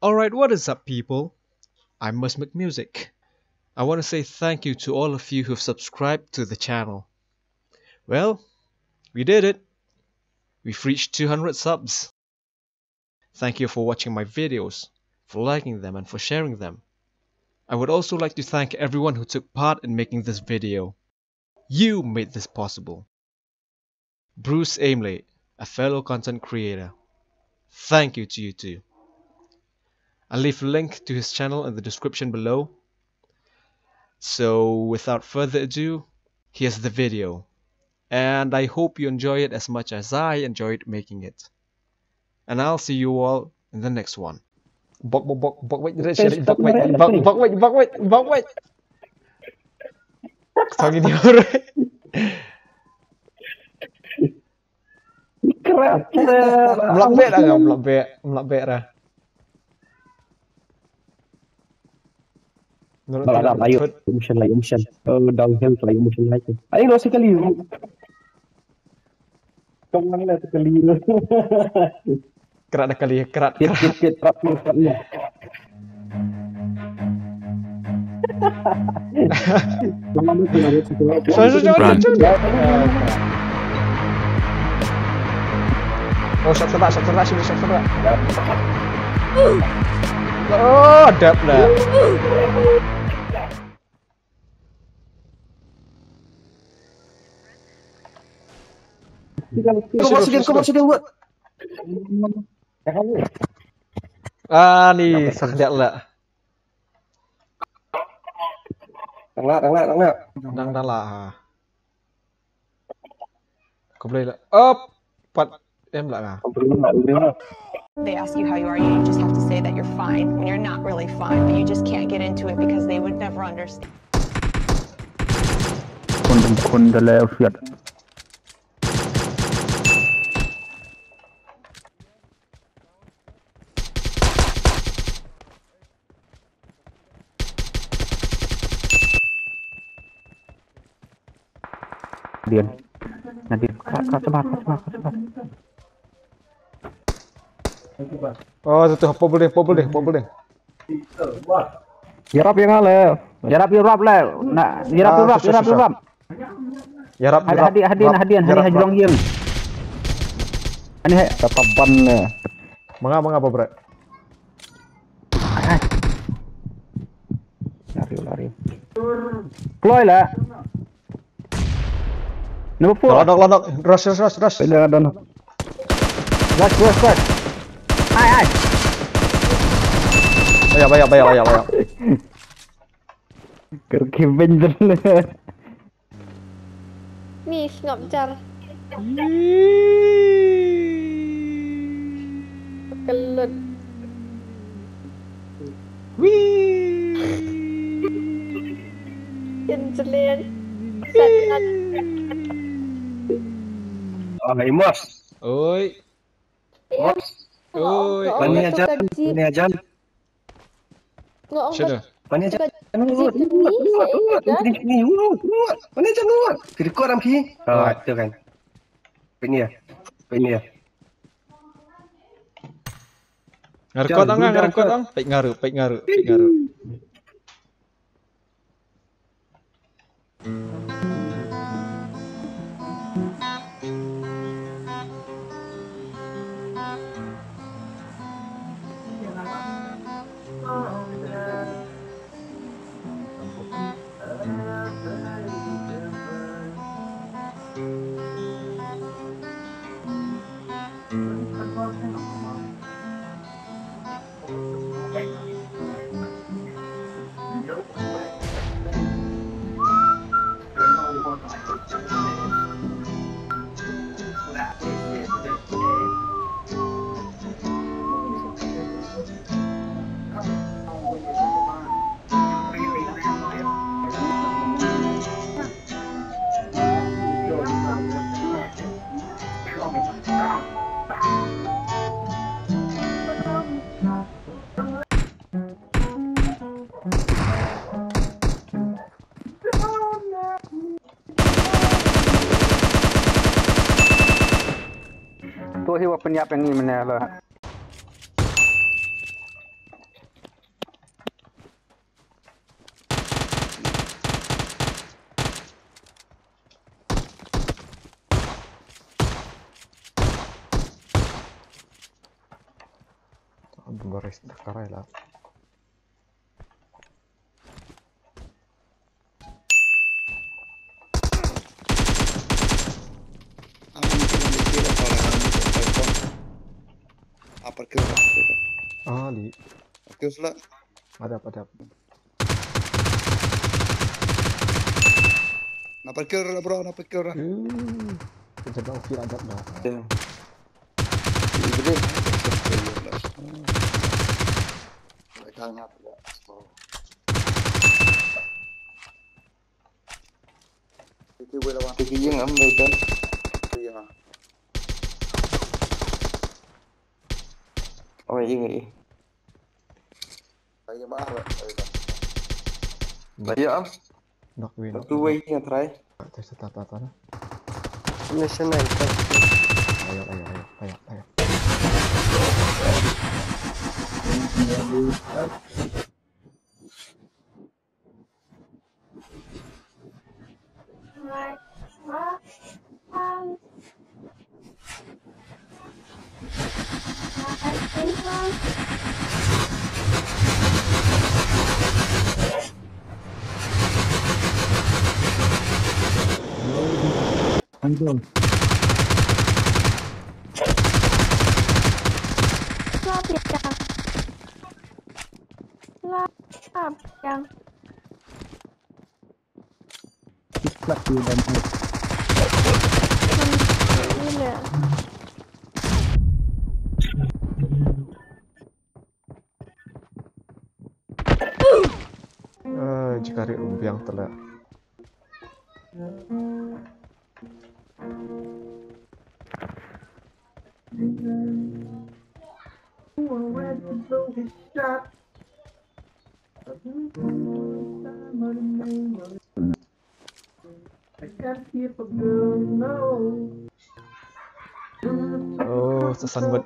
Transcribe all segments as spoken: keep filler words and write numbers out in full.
Alright, what is up, people? I'm Must Make Music. I want to say thank you to all of you who've subscribed to the channel. Well, we did it. We've reached two hundred subs. Thank you for watching my videos, for liking them, and for sharing them. I would also like to thank everyone who took part in making this video. You made this possible. Bruce Aimley, a fellow content creator, thank you to you too. I'll leave a link to his channel in the description below. So, without further ado, here's the video. And I hope you enjoy it as much as I enjoyed making it. And I'll see you all in the next one. Bok, bok, bok, bok, wait, bok, wait, bok, wait, bok, wait, bok, wait, bok, wait. Tang ini orang. Kerat. Mlak bek dah, mlak bek, mlak bek dah. Menurut Balah dah layu motion, layu motion. Oh, downhill layu motion lagi. Ayo, lo sekali. Kau mana sekali? Kerat dah kali, kerat. Kit, kit, kit, kerat, kerat, kerat. Sorry, sorry, sorry, sorry. Oh, shot serak, shot serak, sini shot serak. Oh, dap lah. Kau masih dia, kau masih dia buat. Ah, ni sanjak lah. Tengah, tengah, tengah. Dang dah lah. Kau boleh lah. Up. Pat em lah. Kau boleh lah, boleh lah. They ask you how you are, you just have to say that you're fine when you're not really fine, but you just can't get into it because they would never understand. Kun kun da le fiat. Nadin. Nadin. Kak, kak, sabar, kak, sabar, kak, sabar. Oh, tu, tu, pop building, pop building, pop building. Yarap yang ale. Yarap, yarap le. Na, yarap, ah, yarap, susah, yarap, susah. Yarap. Yarap, hadi, yarap, hadi, yarap, hadi, hadi, yarap, hadi, yarap. Hadi long yang. Ani hai. Tataban le. Manga, manga, babret. Ai, ai. Lari, lari. Kloi lah. Number four. Dah, dah, dah, dah. Rush, rush, rush, rush. Pele dah, dah. Rush, rush, rush. Ai, ai. Bayar, bayar, bayar, bayar, bayar. Kerki benjel. Ni sngap jar. Kelut. Wee. Kin jelen. Sangat. Ah, Imas. Oi. Imas. Oi. Mani ajan, mani ajan. Nga ong. Shadow. Ka, mani ajan. Ka, ni, ni, ni, ni, ni, ni, ni, ni. Mani ajan. Kiri koram ki. Ah, tu kan. Penia. Penia. Ngarkot ang, ngarkot ang. Pek ngaru, pek ngaru, pek ngaru. To hi wa pynïap ïa ngi mynne la. Boris, dah karai lah. Apa kira? Ah, li. Oke, sudah. Ada apa, ada apa? Na parkir, bro, na parkir. Hmm. Kita bawa kira ada dah. Ya. Ini gede. Mereka ngap ya. Tiki wei lawan. Tiki yang am, wei dan. Iya. Oh, iya, iya. Ayo, Mar. Ayo, Mar. Ayo, am. Knock win. Satu wei yang try. Ayo, ayo, ayo, ayo, ayo. Slap yang. Slap yang. Slap you dan. Gila. Eh, jikari umbiang tala. Oh, sesangut.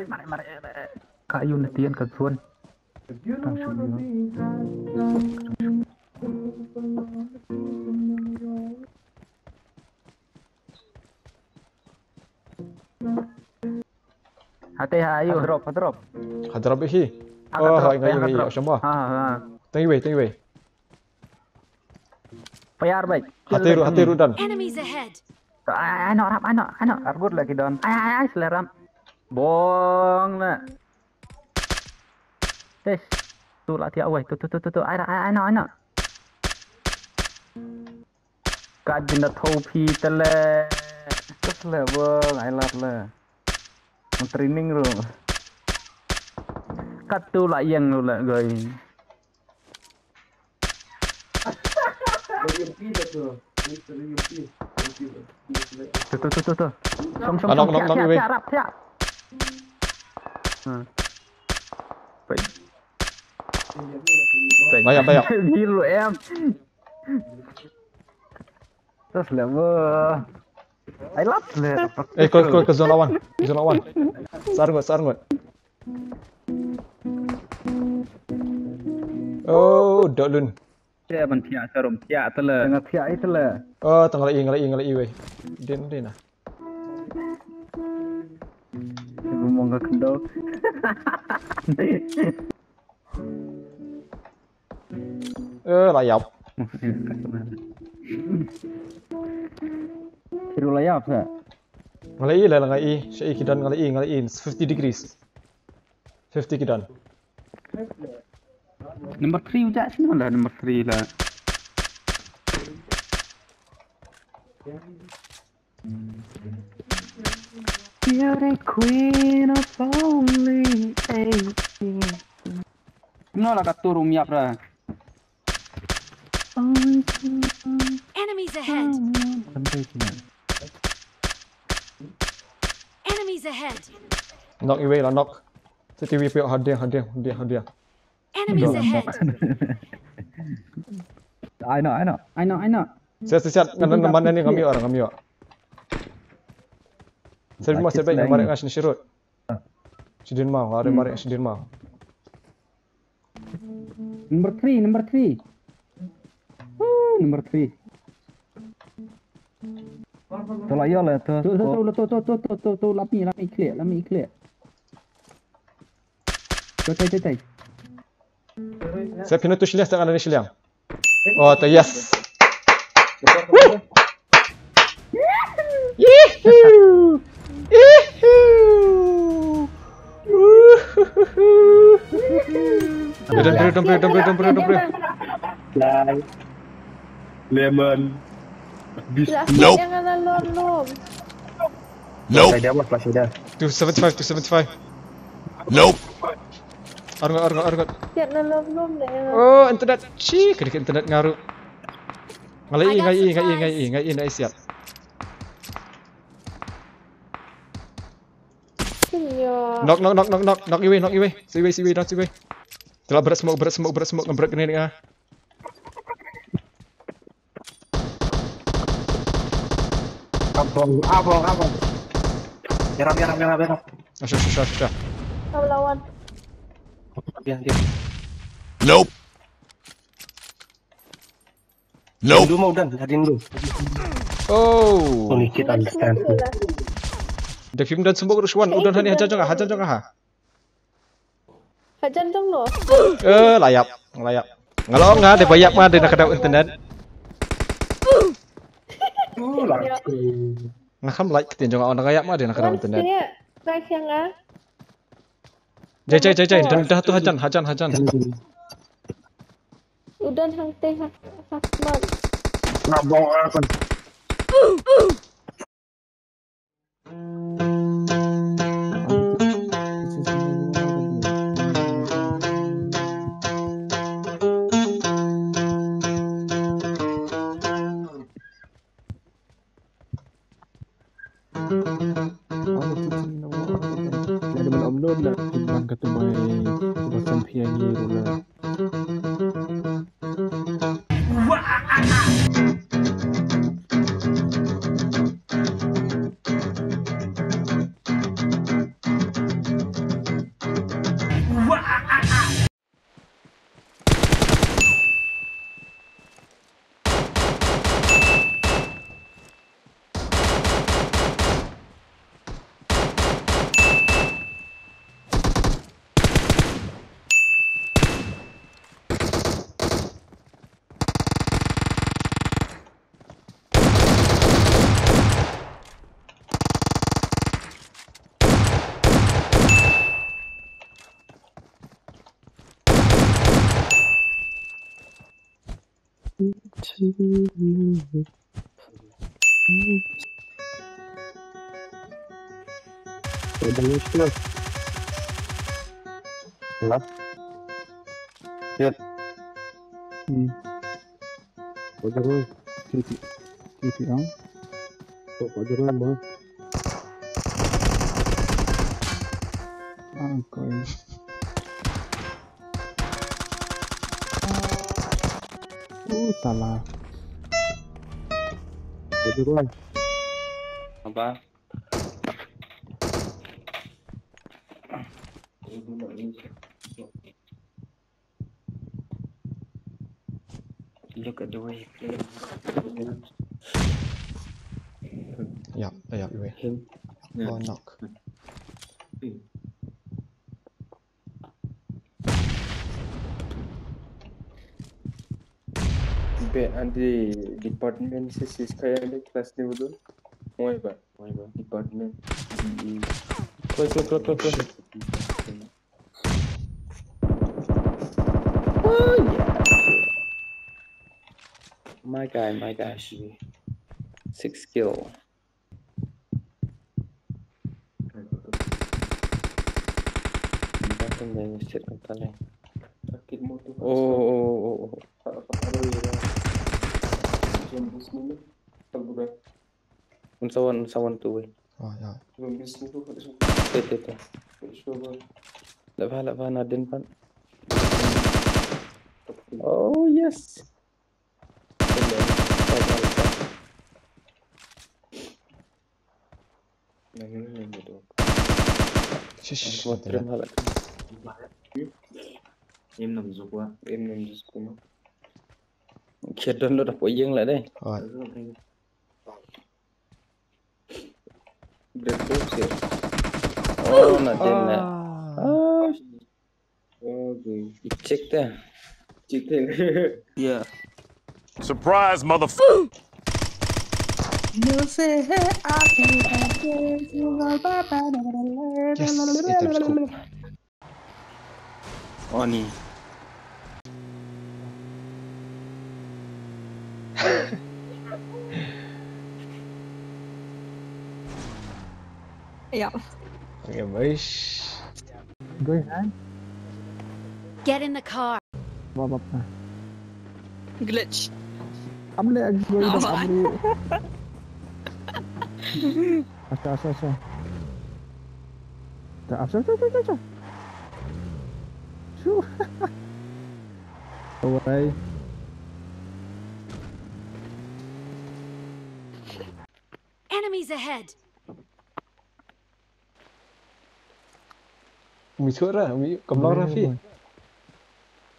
Mare, mare, mare. Ka yun tian ka suan. Hate ha ayu. Ha drop, ha drop. Ha drop hi. Oh, ha ngai ha drop. Shamba. Ha ha. Tang wei, tang wei. Payar baik. Hate ru, hate ru dan. Enemies ahead. Ai, ai, no, rap, ai, no, ai, no. Arbut lagi don. Ai, ai, ai, seleram. Bong na. Tes. Tu lah tiak wei. Tu, tu, tu, tu, tu. Ai, ai, ai, no, ai, no. Ka jin da tho phi tele. Tes le bong, ai lat le. Training ru. Kat tu lah yang lu le goi. Tu, tu, tu, tu, tu. Song, song, song, thiak, thiak, thiak, rap, thiak. Ha. Baik. Baik. Bayar, bayar. Gila, em. Terus lah, bro. Ai lat le. Eh, kol, kol, ka zone lawan. Zone lawan. Sar ngut, sar ngut. Oh, dok lun. Te ban thiah sarum thiah tele. Nga thiah i tele. Oh, tang la i, nga la i, nga la i wei. Din, din ah. Ibu mong ka kendok. Eh, la ïap. Kiru la ïap sa. Nga la i la, la nga i, sha i ki don nga la i, nga la i, fifty degrees. Fifty ki don. Number three uja sino la number three la. You're the queen of only eighteen. No la ka tur um ïap ra. Enemies ahead. Sampai sini. Enemies ahead. Knock iwei la knock. Siti wi pio hadiah, hadiah, hadiah, hadiah. Enemies ahead. Ai no, ai no. Ai no, ai no. Siat, siat, siat. Ngan, ngan, ngan, ngan, ngam ïoh, ngam ïoh. Siat, mo, siat, baik, ngan mareh nga sini shirut. Shidin mau, mareh, mareh, shidin mau. Number three, number three. Woo, number three. To la ïa la to. To to to to to to to to to lap ni lap ni clear lap ni clear. To tai tai tai. Sa pina tu shiliang sa ana ni shiliang. Oh, to yes. Yee-hoo! Yee-hoo! Woohoo! Don't pray, don't pray, don't pray, don't pray, don't pray. Lemon. Biscuit. Nope. Yang ada lom lom. Nope. Flash dia, bos, flash dia. Two seventy-five, two seventy-five. Nope. Arngot, arngot, arngot. Siap na lom lom deh. Oh, internet. Chi, kena internet ngaru. Ngalai, ngalai, ngalai, ngalai, ngalai siap. Knock, knock, knock, knock, knock. Knock iwei, knock iwei. Siwei, siwei, knock siwei. Telah berat smoke, berat smoke, berat smoke. Ngebret grenade nga. Abang, abang, abang. Yaram, yaram, yaram, yaram. Asha, asha, asha, asha. Kau lawan. Diam, diam. Nope. Nope. Rindu mau dan, dah rindu. Oh. Only kid understand. Dah film dan sembok Ruswan, udah hani hajar jong, hajar jong ha. Hajan dong no. Eh, layap, layap. Ngalo nga de bayap ma de na kadau internet. Nga kham like ktien jong nga on layap ma de na kadau internet. Jai jai jai jai dan dah tu hajan hajan hajan. Udan hang te hak hak man. Nabong akan. Lada man om no la ban ka tumai ba sampi ani rula. Hello? Yep. Hmm. Pajar oi. Titi. Titi ang. Kok pajar oi, Bang? Ah, koi. Uh, salah. Pajar oi. Apa? Look at the way he plays. Yep, yep, wait. Him. Oh, knock. Be anti department si si kaya ni class ni betul. Why ba? Why ba? Department. D E. Koi, koi, koi, koi, koi. Oh, yeah. My guy, my guy. Six kill. Oh, oh, oh, oh, oh. Un sawan, un sawan tu wei. Oh, ya. Te, te, te. Laba, laba, nadin pan. Oh, yes. Shish. Em nam zuk wa, em nam zuk kuma. Kiad don lo da po yeng la dei. Oh. Break box ya. Oh, na din na. Ah. Oh, gue. Check dah. Check dah. Yeah. Surprise, motherfucker. Yes, eh, tak scope. Oni. Ya. Okay, boys. Going, ha? Get in the car. Ba, ba, ba. Glitch. Amle, going, amle. Asa, asa, asa. Ta, asa, asa, asa, asa. Shoo. Away. Enemies ahead. Umi chuh ra, umi kam long ra phi.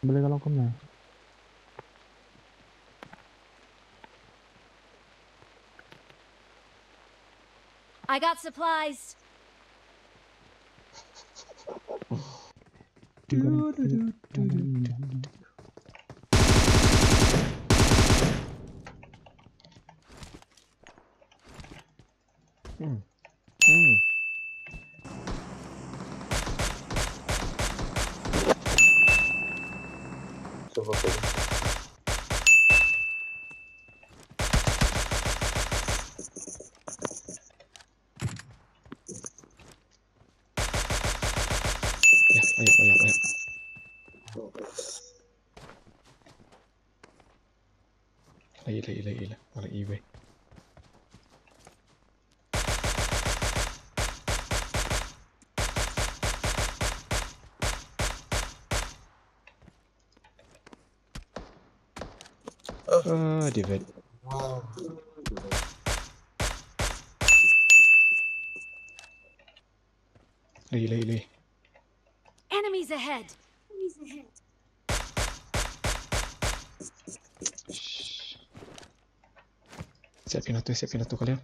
Boleh ka long kumne. I got supplies. Hmm. Hmm. Ya, ayo, ayo, ayo. Ila, ila, ila, ila. Ila, ila. Ah, David. Lagi, lagi, lagi. Enemies ahead. Siapin atu, siapin atu kalian.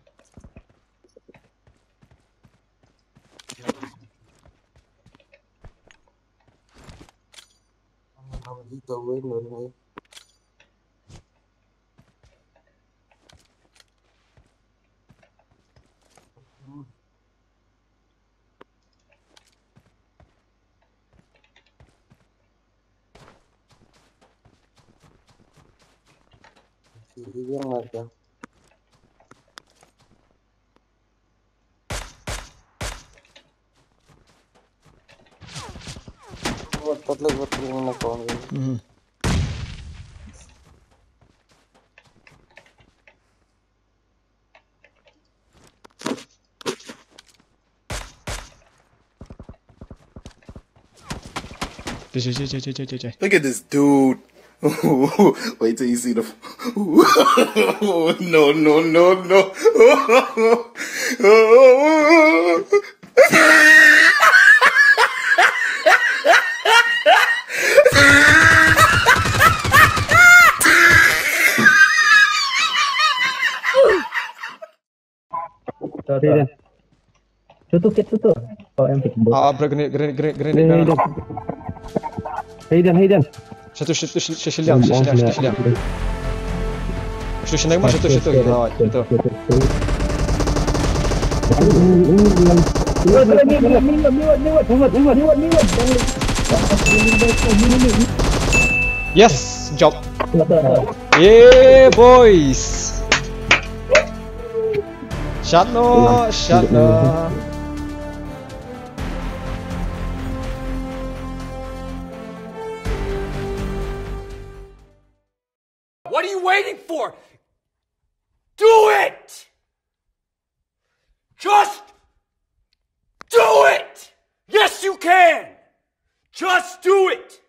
Mhm. Look at this dude. Wait till you see the. No, no, no, no. Hey, Dan. Tutup, kit tutup. Oh, em, tutup. Ah, bro, grenade, grenade, grenade, grenade. Hey, Dan. Hey, Dan, hey, Dan. Satu, satu, satu, satu, satu, satu, satu. Satu, satu, satu, satu. Yes, job. Yeah, boys. Shot no, shot no. What are you waiting for? Do it! Just do it! Yes, you can! Just do it!